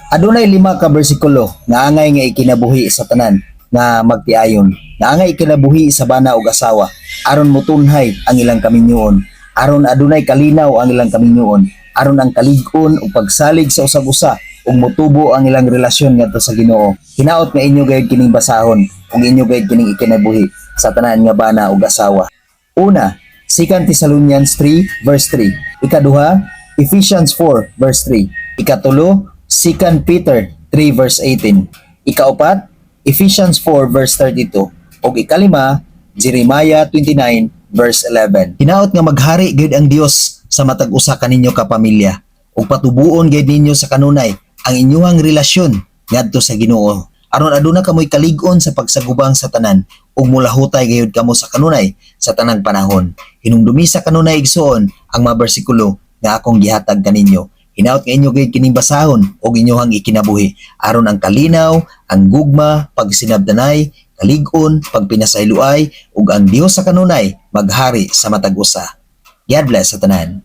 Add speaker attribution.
Speaker 1: Adunay lima ka bersikulo nga angay nga ikinabuhi sa tanan nga magtiayon. Nga angay ikinabuhi sa bana ug asawa aron motunhay ang ilang kaminyoon, aron adunay kalinaw ang ilang kaminyoon, aron ang kalig-on ug pagsalig sa usag-usa ug motubo ang ilang relasyon ngadto sa Ginoo. Hinaot nga inyo gayud kining basahon ug inyo gayud kining ikinabuhi sa tanan nga bana ug asawa. Una, 2 Thessalonians 3 verse 3. Ikaduha, Ephesians 4 verse 3. Ikatulo, 2 Peter 3 verse 18. Ikaupat, Ephesians 4 verse 32. Ug ikalima, Jeremiah 29 verse 11. Hinaot nga maghari gayud ang Dios sa matag usa kaninyo ka pamilya ug patubuon gayud ninyo sa kanunay ang inyuhang relasyon ngadto sa Ginoo, aron aduna kamoy kalig-on sa pagsagubang sa tanan ug mulahutay gayud kamo sa kanunay sa tanang panahon. Hinumdumi sa kanunay, igsuon, ang mga bersikulo nga akong gihatag kaninyo. Hinaot nga inyo gayud kining basahon ug inyohang ikinabuhi aron ang kalinaw, ang gugma, pagsinabdanay, kalig-on, pagpinasayloay ug ang Dios sa kanunay maghari sa matag usa. God bless sa tanan.